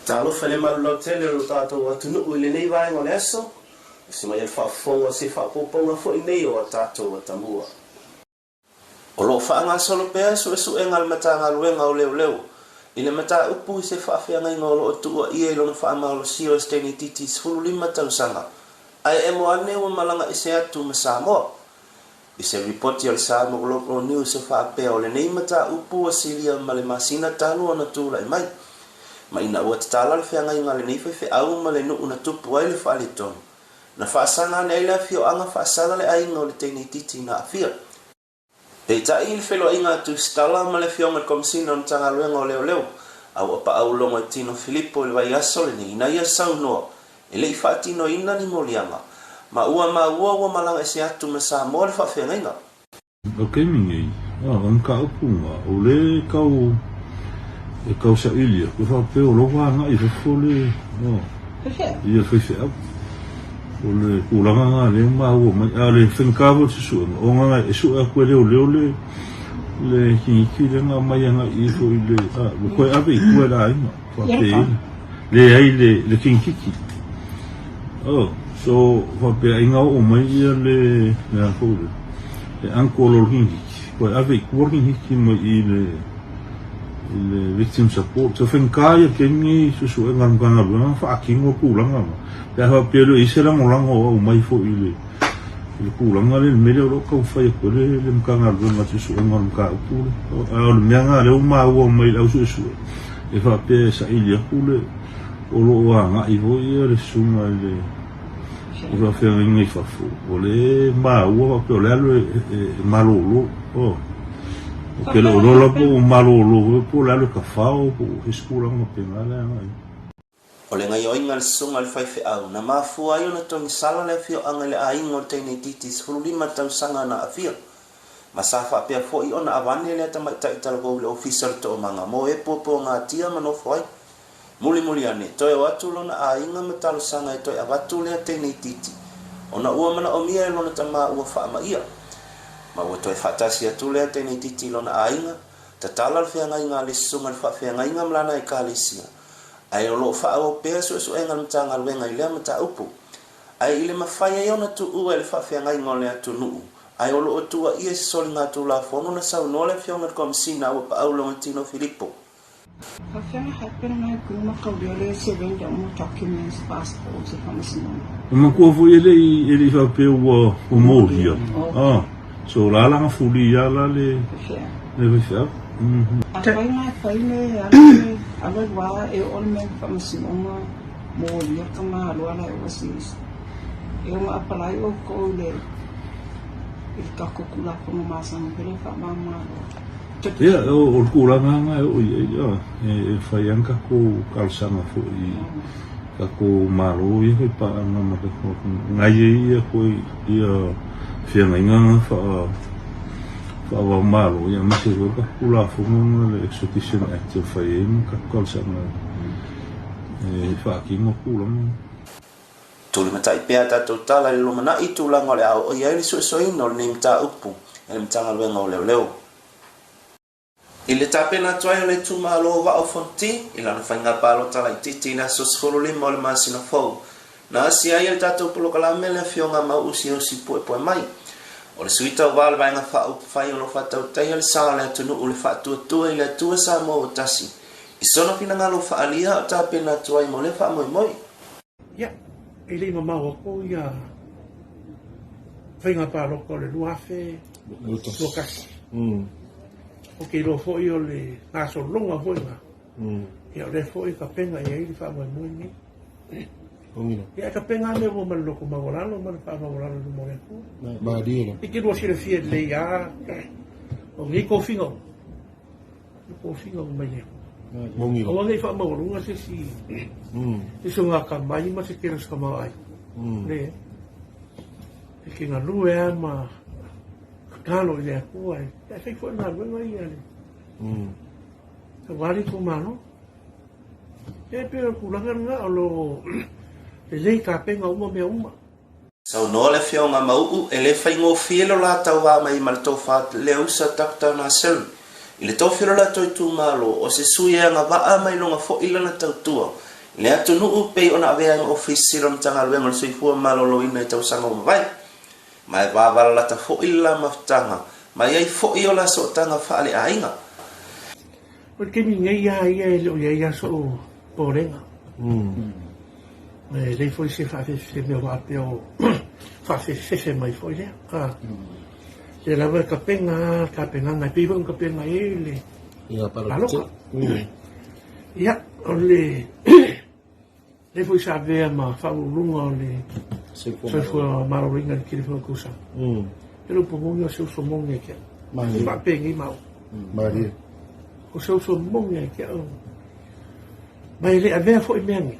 Talofa i le malu lautele o lo tatou atunuu i lenei vaega o le aso, usi mai ai le faafofoga o se faaopoopoga foi nei o a tatou atamua. O lo o faagasolo pea suesuega a le Matagaluega o Leoleo i le mataupu i se faafeagaiga o lo o tuuaia i lona faamalosia o se teine-itiiti 15 tausaga ae emo ane ua malaga ese atu ma Samoa. I se ripoti a le Samoa Global News e faapea o lenei mataupu ua silia ma le masina talu ona tulai mai, ma ina ua tatala le feagaiga a lenei faifeau ma le nuu na tupu ai le faaletonu, na faasaga ane ai le afioaga faasala le aiga o le teine-itiiti na aafia. Peitai i le feiloaiga a Tusitala ma le Afioga i le Komesina o le Matagaluega o Leoleo, a ua paau Logoitino Filipo i le vaiaso lenei ina ia saunoa e le i faatinoina ni moliaga, ma ua maua ua malaga ese atu ma Samoa le faafeagaiga. O taimi nei, o le mataupu lena, o lea e tau, e tau saili atu, e faapea o la ua agai i fafo le, ia le faifeau. O le tulaga lena o lea e maua mai. A o le faigata foi o le suesuega, ona e sue atu e leoleo le, le kiniti lea na aumai agai ifo i le, ua toe ave i tua e le aiga, faapea leai le, le kinititi. Oh, so faapea ai na oo mai ia le, le a foi le, le uncle o le kinititi, toe ave i tua le kinititi mai i le, i le victim support. So faigata ia taimi nei suesuega a le Matagaluega na faatino tulaga na. Pe a faapea e le o i ai se lagolago o aumai foi i le, i le tulaga lea i le mea lea o lo o taumafai atu ai le, le Matagaluega i suesuega o le mataupu lea. A o le mea lena lea ua maua mai i le au suesue, e faapea e saili atu le, O lo o agai foi ia le susuga i le i faafeagaiga i fafo, o lea e maua faapea o le alu e malolo. Oh. Ou te le o iloa la po o malolo foi po o le alu e tafao po o se tulaga faapena le agai. O le gaioiga a le susuga i le faifeau, na mafua ai ona togisala le afioaga i le aiga o le teine itiiti 15 tausaga na aafia, ma sa faapea foi ona avane lea tamaitai talavou i le Ofisa o le Toomaga mo e puapuagatia ma nofo ai. Mulimuli ane, toe o atu lona aiga ma talosaga e toe avatu lea teine itiiti, ona ua manaomia e lona tama ua faamaia. Ma ua toe faatasi atu lea teine itiiti i lona aiga, tatala le feagaiga a le susuga i le faafeagaiga ma lana ekalesia, ae o lo o faaauau pea suesuega a le Matagaluega i lea mataupu. Ae i le mafai ai ona tuua e le faafeagaiga o le atunuu, ae o lo o tuuaia i se soligatulafono na saunoa le Afioga i le Komesina ua paau Logotino Filipo. Faafeagaiga hape lena e kuu ma kaulia le surrender uma documents, passports e faamasinoga. E manatua foi e le i e le i faapea ua ua molia. Ah, so la la na fuli ia la le le faifeau. Mhm. Afai na e fai le alu le alu alu a e oo le mea i faamasinoga molia ka malo ala e overseas. E ona apalai outou i le i le tatou Tulafono masani foi lea e faamama loa. Ia, o le tulaga lena e oo i ai, e fai lava ni tatou talosaga foi i tatou Malo ia fai paaga ma tatou atunuu, na i ai ia foi ia feagaiga na faava-o-Malo, ia aemaise foi le tatou Tulafono na le Extradition Act e fai ai ma tatou talosaga e faatino tulaga na. Tulimatai pea a tatou tala i le lumanai i tulaga o le a oo i ai le suesueina o lenei mataupu e le Matagaluega o Leoleo. I le tapena atu ai o le itumalo o Vaa o Fonoti i lana faiga palota laitiiti i le aso 15 o le masina fou, na asia ai e le tatou polokalame le Afioga Mau'u Siaosi Puepuemai. O le sui tauva o le Vaega Faaupufai o lo o faatautaia le sa o le atunuu le Faatuatua i le Atua Samoa ua Tasi i sona finagalo faaalia a o tapena atu ai mo lea faamoemoe. Ia, e le i mamao atu ia faiga palota o le 2021. Ou te iloa foi o le gasologa foi lena. Ia, o lea foi e tapena i ai le faamoemoe lenei. Ia, e tapena lava mea uma ma le loto maualalo ma le faamaualalo i luma o le Atua. E te lua silafia lelei lava o nei tofiga uma. Tofiga uma mai le Atua. Aua ne i faamaualuga se isi, se isi o ngā kamai ma se tele o se tamaoaiga. Leai. E te galue lava ma tatalo i le Atua e fai foi le galuega ia le aua le itumalo. E pei o le tulaga lena o lo o lelei tapena uma mea uma. Saunoa le Afioga Mau'u e le faigofie lo la tauva mai ma le tofa Leusa Doctor Naseri i le tofi o lo latou itumalo o se sui e agavaa mai luga foi lana tautua le atunuu pei ona avea ai ma Ofisa Sili o le Matagaluega o le Soifua Maloloina i tausaga ua mavae. Ma e vavalalata foi le la mafutaga ma i ai foi o la sootaga faaleaiga. O le taimi nei lava ia e le o i ai lava sou popolega. E leai foi se se mea faapea o faafefefe mai foi lea. A lea lava e tapena lava le tapenaga e pei foi ona tapena i ai le palota. Ia, o le lea foi sa avea ma faauluuluga o le Soifua Maloloina i le tele foi o tausaga. E le upu moni o se uso moni ia te au. E faapenei maua. Malie. O se uso moni ia te au. Ma e le avea foi mea nei.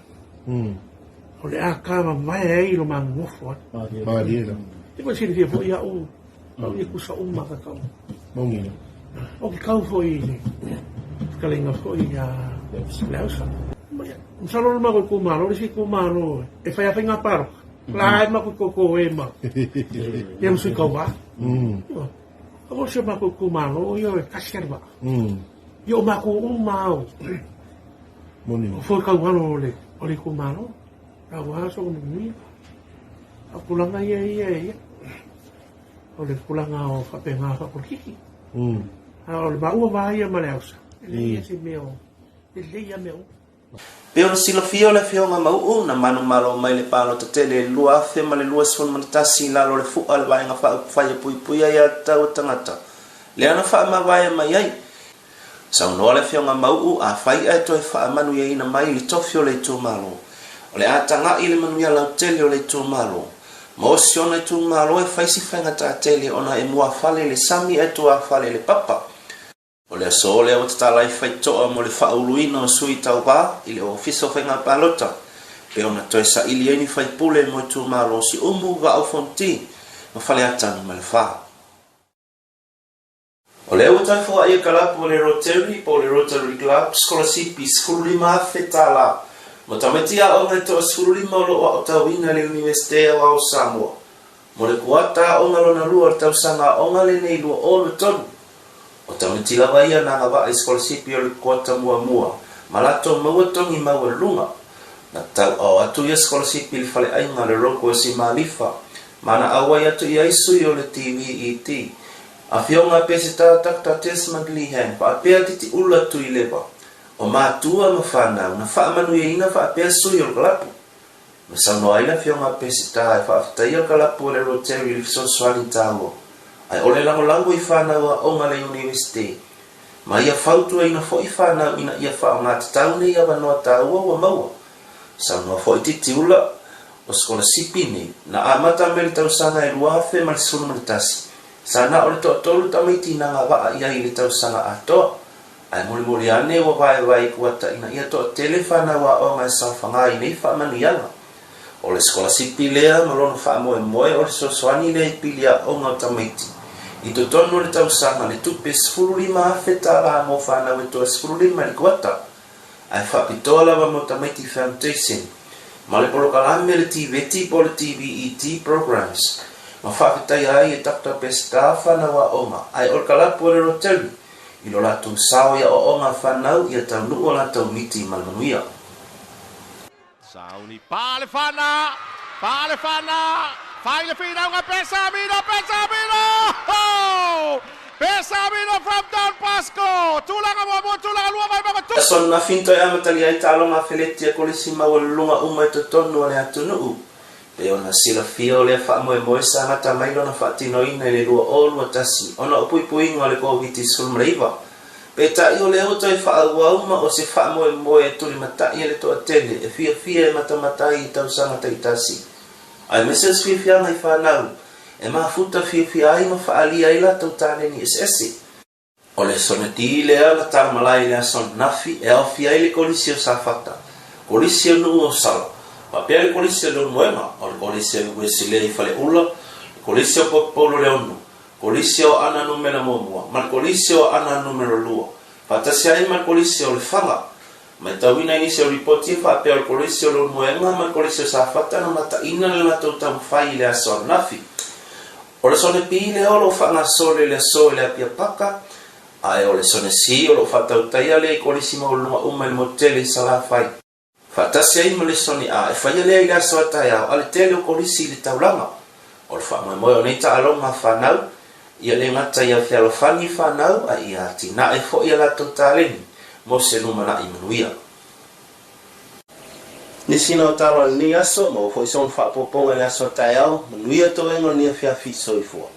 O le a tavavae ai lo manonofo ai. Malie la. E foi silafia foi au au ia kusa uma ka tau. Moni la. O ke kau foi i le fetalaiga foi ia Leausa. Masalo le matou itumalo, le isi itumalo e fai lava faiga palota, la e matou koko e ma ia ma sui tauva. Aua o si o matou itumalo ia e tasi lava le vaa. Ia o matou uma lava o foi taualo o le itumalo, aua soona manuia. A o tulaga ia ia ia, o le tulaga o faapena faapolokiki. A o le maua va ia ma Leausa, e leai se mea o lelei lava mea uma. Pei ona silafia o le Afioga Mau'u na manumalo mai le palota tele i le 2021 i lalo o le fu'a a le Vaega Faaupufai e Puipuia Aiatatau a Tagata, lea na faamavae mai ai. Saunoa le Afioga Mau'u, afai ae toe faamanuiaina mai le tofi o le itumalo, o le a taga'i le manuia lautele o le itumalo. Ma o si ona itumalo e fai si faigata tele ona e muafale i le sami ae tuafale i le papa. O le aso lea ua tatala ai faitoa mo le faauluina o sui tauva i le Ofisa o Faiga Palota, pei ona toe saili ai ni faipule mo itumalo o Siumu, Vaa o Fonoti ma Faleata Nu.4. O lea ua toe foai e kalapu a le Rotary po o le Rotary Club sikolasipi $15,000 mo tamaiti aoga e toa-15 o lo o aotauina i le Iunivesite Aoao o Samoa mo le kuata aoga lona lua o le tausaga aoga lenei 2023. O tamaiti lava ia na agavaa i sikolasipi o le kuata muamua ma latou maua togi maualuluga. Na tauao atu ia sikolasipi i le faleaiga le Roko e Simalifa ma na auai atu i ai sui o le TVET, Afioga a Peseta Doctor Desmond Lee-Hang faapea Titiula Tuilewa, o matua ma fanau na faamanuiaina faapea sui o le kalapu. Na saunoa ai le Afioga a Peseta e faafetaia le kalapu a le Rotary i le fesoasoani taua, ae o le lagolago i fanau aoga a le Iunivesite, ma ia fautuaina foi fanau ina ia faaaogatatau nei avanoa taua ua maua. Saunoa foi Titiula, o sikolasipi nei, na amata mai le tausaga e 2011, sa na o le toatolu tamaiti na agavaa i ai i le tausaga atoa, Ae mulimuli ane ua vaevae i kuata ina ia toatele fanau aoga e saofaga i nei faamanuiaga. O le sikolasipi lea ma lona faamoemoe o le fesoasoani lea i pili aoga o tamaiti i totonu o le tausaga le tupe $15,000 mo fanau e toa 15 i le kuata, ae faapitoa lava mo tamaiti Foundation ma le polokalame le TVET po o le TVET Programs ma faafetaia ai e Doctor Pestar fanau aoga ae o le kalapu a le Rotary i lo latou sao i aoaoga a fanau ia taunuu a latou miti ma le manuia. Sauni pa le fana, pa le fana, fai le finauga Pesamino, Pesamino! Ho! Pesamino from Don Bosco! Tulaga muamua, tulaga lua, vai mama tu! Aso ananafi na toe amatalia ai taaloga afeleti a Kolisi maualuluga uma i totonu o le atunuu. Pei ona silafia o lea faamoemoe sa gata mai lona faatinoina i le 2021 ona o puipuiga o le Koviti-19. Peitai o lea ua toe faaauau ma o se faamoemoe e tulimatai e le toatele e fiafia e matamata ai i tausaga taitasi, aemaise o se fiafiaga i fanau e mafuta fiafia ai ma faaalia ai latou taleni eseese. O le soneti lea na taumalae i le aso ananafi e aofia ai le Kolisi o Safata, Kolisi o Nuu o Sala, faapea le Kolisi o Leulumoega, o le Kolisi o Uesilea i Faleula, le Kolisi o Popopolo Leonu, Kolisi o Aana Numera Muamua, ma le Kolisi o Aana Numera Lua, faatasi ai ma le Kolisi o Lefaga. Matauina i nisi o lipoti e faapea o le Kolisi o Leulumoega ma le Kolisi o Safata na mataina le latou taumafai i le aso ananafi. O le sone P lea o lo o faagasolo i le aso i le Apia Paka, ae o le sone C o lo o faatautaia lea i kolisi maualuluga uma i le motu tele i Salafai. Faatasi ai ma lesoni A e faia lea i le aso a taeao a le tele o kolisi i le taulaga. O le faamoemoe o nei taaloga a fanau, ia le gata ia fealofani fanau a ia atinae foi a latou taleni mo se lumanai manuia. Nisi na o talo a lenei aso, maua foi sona faaopoopoga i le aso a taeao, manuia toega o lenei afiafi, soifua.